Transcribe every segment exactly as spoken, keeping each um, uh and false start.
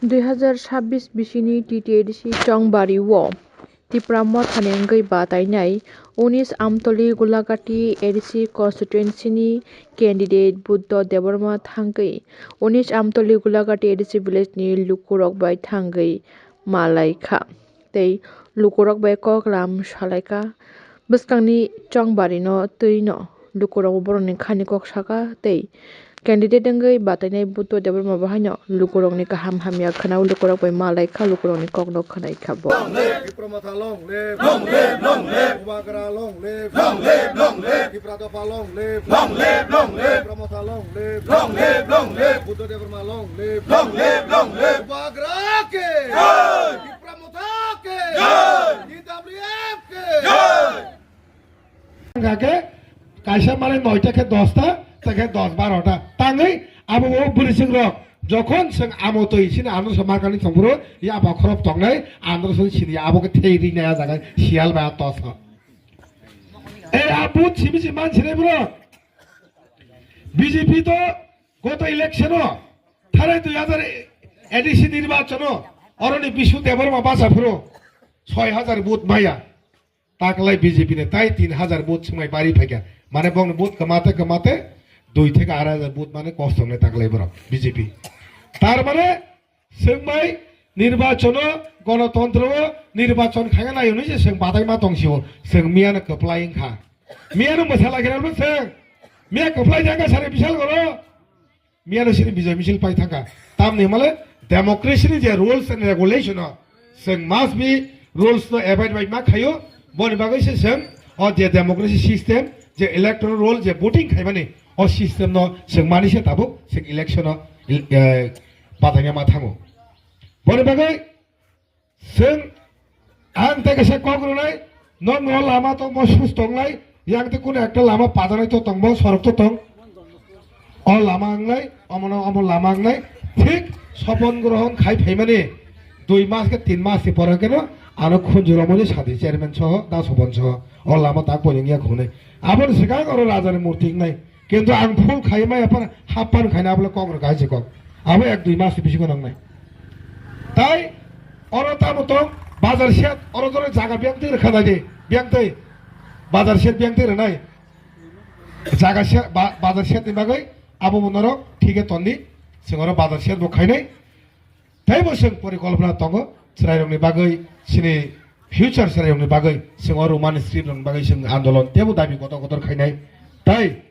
Dui hazar sabbish bisini T T A D C Chongbari o Tipra Mothani wngwi batainai unis Amtoli Gulagati A D C constituency ni candidate Buddho Debbarma thangwi unis Amtoli Gulagati A D C village ni lukurok bai thangwi malaikha tei lukurok bai koklam salaikha. Bwskangni Chongbari no twi no lukurok borokni khani kok saka tei candidate wngwi batainai Buddho Debbarma bo haino lukurokni kaham hamya khwnao lukurok bai malaikha, lukurokni kokno khwnaikha bo. Tipra Motha long live! Long live! Long live! Bubagra long live! Long live! Long live! Tipra Dopha long live! Long live! Long live! Tipra Motha long live! Long live! Long live! Buddho Debbarma long live! Long live! Long live! Bubagra ke! Jai! Tipra Motha ke! Jai! T W F ke! Jai! Hingkha khe kaisa mane noita khe dosta, tei khe dos barota. Tangwi abo o bwrwichwk rok jokhon chwng amo twi sini andro sa markani thongphuru ya abo khorop tongnai andro sa sini abo khe thei ri nai a jaga siyal bai a tosa. E a but simi si man sinai bro. B J P to goto election o tharai dui hazar A D C nirbachon o oroni Bishu Debbarma basa phuru soi hazar but maya. Taklai B J P ni tai tin hazar vote swngmai bari phaikha. Mane bongni vote kwmate kwmate dui theke arai hazar vote mane kosong nai taklai borok B J P. Tar mane swngmai nirbachono, gonotontro o nirbachon khaina nai hwnwi se swng badaima tong sio. Swng miyano kwplai wngkha. Miyano mwsala khe rwno swng. Miya kwplai jangkha sari bisal goro. Miyano sini Bijoy Misil pai thangkha. Tamni hwnmale democracy ni je rules and regulation o, chwng must be rules no abide by ma khaio. Boni bagwi se chwng o je democracy system, je electoral roll, je voting khaimani o system no chwng mani se tabuk chwng election o, eh, badaina ma thango. Boni bagwi Chwng ang tei kaisa kok rwnai, nokni o lama tongmo sus tongnai, yang tei kunu ekta lama pajanai to tongmo, sorok to tong. O lama wngnai, omono omo lama wngnai, thik sopon grohon khai phaimani dui mas khe tin mas ni pore khe no ano khunju romani sadi chairman soho, da sopon soho, o lama tak poino wngya khungnai. Aboni swkang oro raja ni murti wngnai. Kintu ang phul khai maya phano happan khaina abole kok rwkha hai se kok. Abo ek dui mas ni bisingo nangnai. Tai oro tamo tong bazar shed oro jora jaga biyang twi rwkha nai de, biyang twi bazar shed biyang twi rwnai. Jaga shed ba-, bazar shed ni bagwi abo bo norok thike tondi, chwng oro bazar shed bo khainai. Teibo chwng porikolpona tongo, chwrairokni bagwi, chini future chwrairokni bagwi, chwng o Roman script rokni bagwi chwng andolon teibo dabi kotor kotor khainai. Tai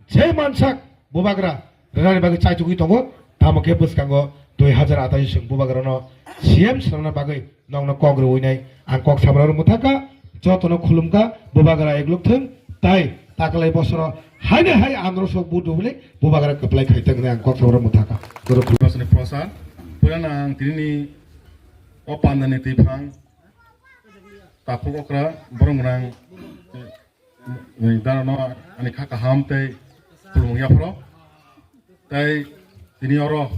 je mansak bubagra rwnani bagwi chaitugwi tongo, tamo khe bwskango dui hazar atais chwng bubagrano C M swnamna bagwi nokno kok rwinai ang kok samrok mwthakha. Jotono khulumkha, bubagra egluk thung, tai taklai bosoro haino hai andro sok bu dubli bubagra kwplai khai tongni ang kok sabra mwthakha. Guru khulum. Bosoni prosa, puila ang tinini o pandani twiphang, takhuk okra, borok gwnang, eh, darano ani kha kaham tei khulumung yapharo. Tai tini oro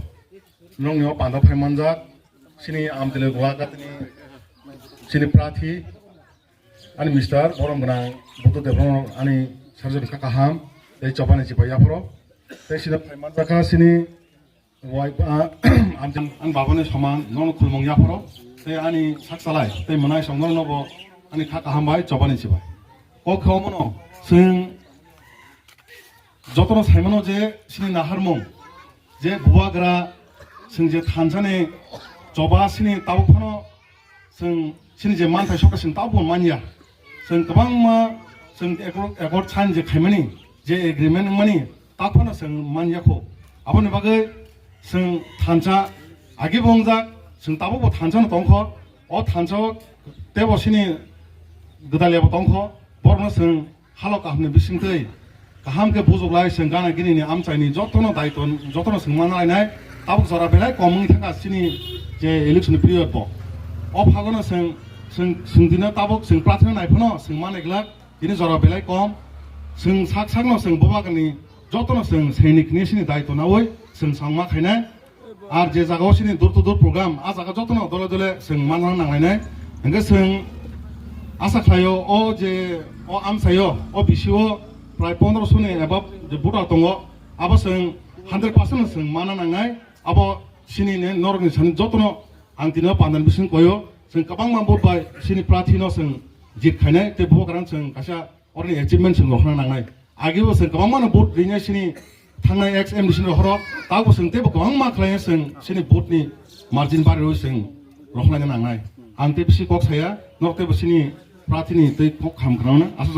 nongni o panda phai manjak, sini amtele gwa ka tini sini prathi, ani mister borom gwnang Buddha Debbarma ani sarjoni kha kaham tei chobani chipai yapharo. Tei sini phai manjak kha sini wai, ah, amtele ani babani soman nono khulmung yapharo. Tei ani sak salai tei mwnai song nono bo ani kha kaham bai chobani chibai. Kok khe omono chwng jotono saimano je sini naharmung, je bubagra, chwng je thansani choba sini tabuk phano chwng sini je manthai sokha chwng tabuk manya. Chwng kwbangma chwng accord, accord sign je khaimani, je agreement wngmani, tak phano chwng manya kho. Aboni bagwi chwng thansa agi bo wngjak, chwng tabuk bo thansa no tongkho. O thansa o tebo sini gwdal yabo tongkho, borokno chwng Halo kaham ni bisingtwi kaham khe bujuklai chwng gana gini ni amchai ni jotono daitw jotono chwng manlainai. Tabuk jora belai kom wngwi thangkha chini je election ni period bo. O phagono chwng, chwng, chwng dino tabuk chwng prathana nai phano chwng manai glak tini jora belai kom. Chwng sak sakno chwng bubagrani jotono chwng sainik ni sini daitw naui chwng changma khainai. Ar je jaga o sini door to door program, a jaga jotono dole dole chwng manna nanglainai. Hingke chwng asa khlaio, o je o amchaio, o bisio prai pondroso ni above je voter tongo, abo chwng hundred percent no chwng manna nangnai. Abo Sini ne norok ni sani jotono ang tino pandan bising koyo, chwng kwbangma vote bai sini prathi no chwng jit khainai, tei bo karan chwng kaisa orni achievement chwng rokhna nangnai. Agi bo chwng kwbangma no vote rinai sini thangnai ex M D C ni rohoro, tabo chwng teibo kwbangma khlai chwng sini vote ni margin bari rwi chwng rokhna nangnai. Ang tei bisi kok saya, norok teibo sini prathi ni tei kok kham khna asa